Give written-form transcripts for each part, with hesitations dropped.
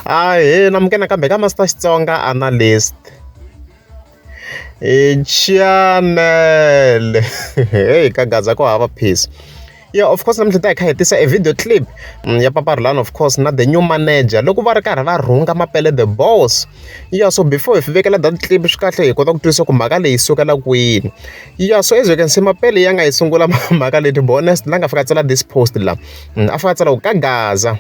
Ahee namukela nakambe ka Master Xitsonga Analyst channel hey ka Gaza ku hava peace. Yeah, of course namuntlha ta hi kha hi tisa e video clip ya Papa Rhulani of course na the new manager loko va ri karhi va rhunga Mapele the boss. Yeah, so before hi vekela that clip swi kahle hi kota ku twisisa ku mhaka leyi sukela kwini. Yeah, so as you can see Mapele ya nga yi sungula mhaka leyi to be honest la nga fika tsala this post la. A fika tsala ku ka Gaza.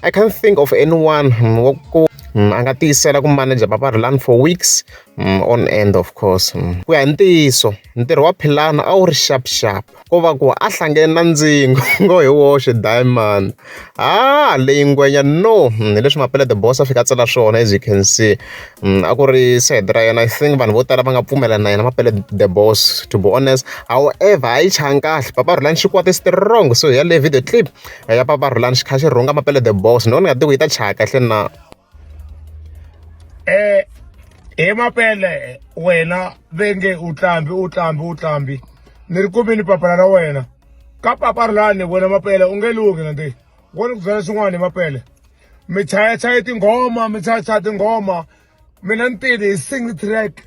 I can't think of anyone wa ku a nga tiyisela ku manager Papa Rhulani for weeks on end of course. Ku ya hi ntiyiso ntirho wa Philani a wu ri sharp sharp. Ko va ku a hlangene na ndzingo hi woxe Diamond. Ah leyi ngwenya no hi leswi Mapele the boss a fika a tsala swona as you can see. A ku ri side ra yena I think vanhu vo tala va nga pfumela na yena Mapele the boss to be honest. However a yi chayangi kahle Papa Rhulani xi kwate strong so hi yaleyo video clip ya Papa Rhulani xi kha xi rhunga Mapele the boss no ni nga tivi ku yi ta chaya kahle na. He Mapele wena ve nge u tlambi u tlambi u tlambi ni ri kumini papila ra wena ka papa Rhulani wena Mapele u nge lunghi na nti wo ni ku byela swin'wana hi Mapele mi chayachaya tinghoma mi chayachaya tinghoma mina ni tile hi single track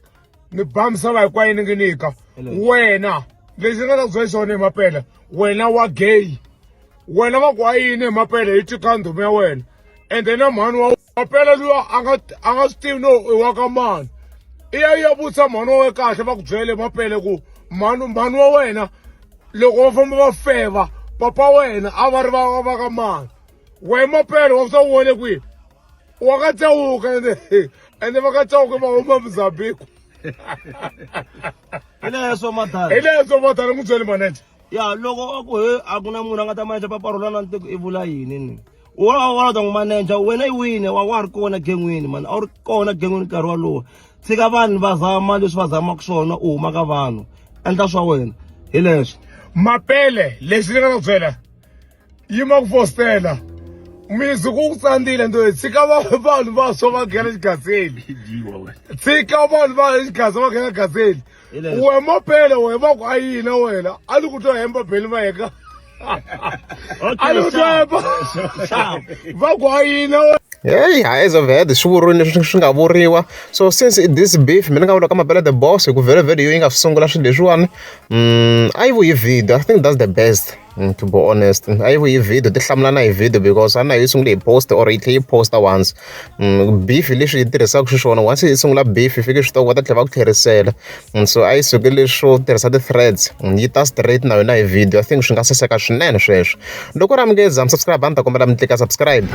ni ba misava hinkwayo ni nge nyika wena lexi ni nga ta ku byela xona hi Mapele wena wa gay wena va ku a yini hi Mapele hi twi ndhuma ya wena ende na mhani wa Mapele luya a nga a nga swi tivi no i wa ka mani i ya i ya vutisa mhani wa wena kahle va ku byele Mapele ku mhani mhani wa wena loko va famba va feva papa wena a va ri va va ka mani wena Mapele wa swi u wele kwihi wa ka Chauke ende ende va ka Chauke va huma Mozambique hi leswo madala hi leswo madala n'wi byele manager ya loko a ku he a ku na munhu a nga ta manager Papa Rhulani a ni tiku i vula yini ni wa wa ta n'wi manager wena i wini wa wa ha ri kona gengwini mani a wu ri kona gengwini nkarhi wolowo tshika vanhu va zama leswi va zamaka swona u huma ka vanhu endla swa wena hi leswo Mapele lexi ni nga ta ku byela yima ku fostela mizi ku ku tsandzile ndo tshika vanhu va swo va nghena xigazeli tshika vanhu va xigazeli va nghena gazeli we mapele we va ku a yina wena a ni ku twa hemba beli va heka a ni ku twa hemba va ku a yina Hey, as of head swi vuriwile leswi swi nga vuriwa so since this beef mina ni nga vula ka Mapele the boss hi ku vhele vhele yo yi nga swi sungula swilo leswiwani a yi vuyi video I think that's the best to be honest a yi vuyi video ti hlamulana hi video because a na yi sungule hi post or yi tlhe yi posta once beef leswi yi tirhisaka xiswona once yi sungula beef yi fike swi tiva ku va ta tlhela va ku tlherisela so a yi suki leswo tirhisa ti-threads yi ta straight na yona hi video I think swi nga saseka swinene sweswo loko ri amukeza mi subscribe a ni ta kombela mi tlika subscribe.